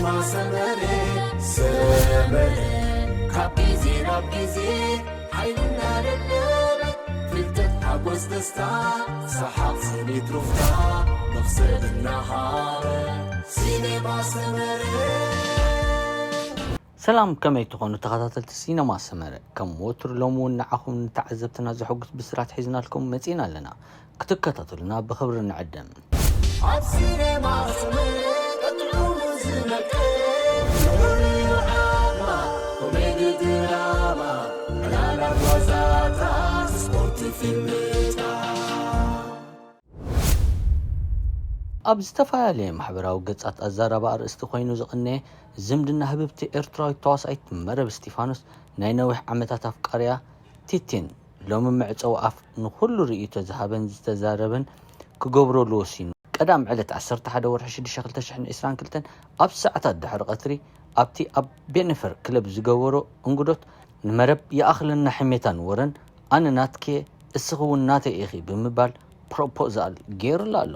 ሰመረ ሰመረ ካብ ግዜ ናብ ግዜ ሓይልና ደለበ ፍልጠት ሓጎስ ደስታ ሰሓቕ ስኒት ሩፍታ መኽሰብ እናሃበ ሲኔማ ሰመረ። ሰላም፣ ከመይ ትኾኑ ተኸታተልቲ ሲነማ ሰመረ? ከም ወትሩ ሎሚ እውን ንዓኹም ንተዓዘብትና ዘሐጉስ ብስራት ሒዝናልኩም መጺእና ኣለና። ክትከታተሉና ብኽብሪ ንዕድም። ኣብ ሲኔማ ሰመረ ቀጥዑ ዝመቀ ርዩዓማ ኮሜዲ ድራማ ዕላላት ዋዛታት ስፖርት ፊልምታት ኣብ ዝተፈላለየ ማሕበራዊ ገጻት ኣዛራቢ ኣርእስቲ ኮይኑ ዝቐነየ ዝምድና ህብብቲ ኤርትራዊት ተዋሳኢት መረብ እስጢፋኖስ ናይ ነዊሕ ዓመታት ኣፍቃሪያ ቲቲን ሎሚ መዕጸዊ ኣፍ ንኹሉ ርእይቶ ዝሃበን ዝተዛረበን ክገብረሉ ወሲኑ። ቀዳም ዕለት ዓሰርተ ሓደ ወርሒ ሽዱሽተ ክልተ ሽሕን ዕስራን ክልተን ኣብ ሰዓታት ድሕሪ ቀትሪ ኣብቲ ኣብ ቤነፈር ክለብ ዝገበሮ እንግዶት ንመረብ ይኣኽለና ሕሜታን ወረን ኣነ ናትኪየ እስኺ እውን ናተይ ኢኺ ብምባል ፕሮፖዛል ገይሩላ ኣሎ።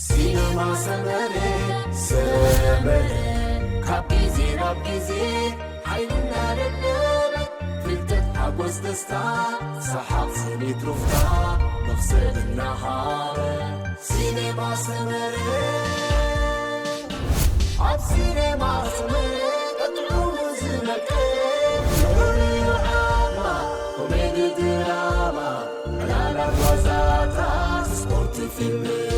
ሲነማ ሰመረ፣ ሰመረ፣ ካብ ግዜ ናብ ግዜ ሓይልና ደለበ፣ ፍልጠት፣ ሓጎስ፣ ደስታ፣ ሰሓቕ፣ ስኒት፣ ሩፍታ፣ መኽሰብ እናሃበ። ሲነማ ሰመረ፣ ኣብ ሲነማ ሰመረ፣ ቀጥዑ ዝመቀ፣ ፍሉይ ዓማ፣ ኮሜዲ፣ ድራማ፣ ዕላላት፣ ዋዛታት፣ ስፖርት፣ ፊልም፣